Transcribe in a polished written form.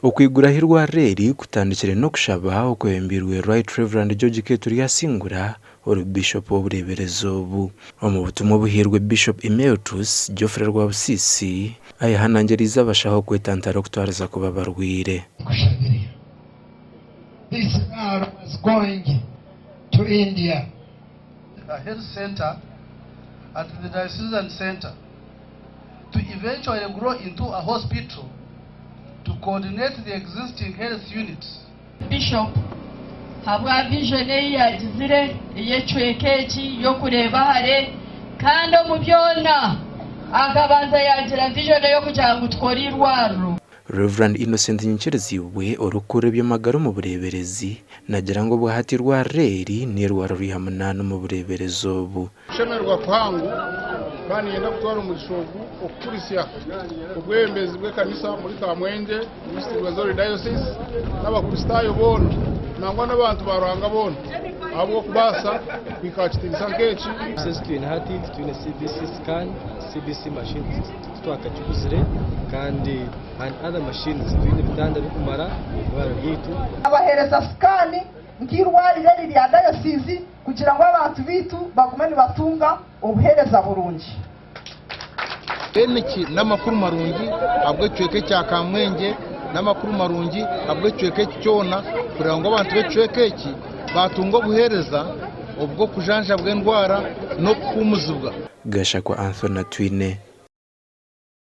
Okwiguraho eirwariro eri kutandikire n'okushaba okwebembeirwe Right Rev George K. Turyasingura ori Bishop w'obureeberezi obu. Omu butumwa obuhairwe Bishop Emeritus Geoffrey Rwabusiisi, ayehanangiriize abashaho kwetantara okutwariza kubi abarwaire. Nkushabire. This girl was going to India. A health centre at the diocesan centre to eventually grow into a hospital to coordinate the existing health units. Bishop habwa vision ei yagizire ey'ekicweka eki y'okureeba hare kandi omu byona akabanza yagira vision ey'okugira ngu tukore eirwariro. Rev. Innocent Nyikirizibwe orikukurira eby'amagara omu bureeberezi nagira ngu obwahati eirwariro eri n'eirwariro rya munaana omu bureeberezi obu. Kushemererwa kuhango kandi niinyenda kutwara omugisha ogu okukurisya obwebembezi bw'ekanisa omuri Kamwengye, East Rwenzori Diocese n'abakristaayo boona nangwa n'abantu ba Ruhanga boona ahabw'okubaasa kuhika aha kitiinisa nk'eki. Ezi twine hati titwine CBC scan, CBC machine titwakagiguzire kandi and other machines titwine bitanda birikumara omu irwariro ryaitu. Abaheereza sikaani nk'eirwariro eri rya dayosiizi kugira ngu abantu baitu bagume nibatunga obuheereza burungi. Mbwenu eki n'amakuru marungi ahabw'ekicweka ekya Kamwengye, n'amakuru marungi ahabw'ekicweka eki kyona kureba ngu abantu b'ekicweka eki baatunga obuheereza obw'okujanjabwa endwara n'okuhuumuzibwa. Gashakwa Anthony Atwine.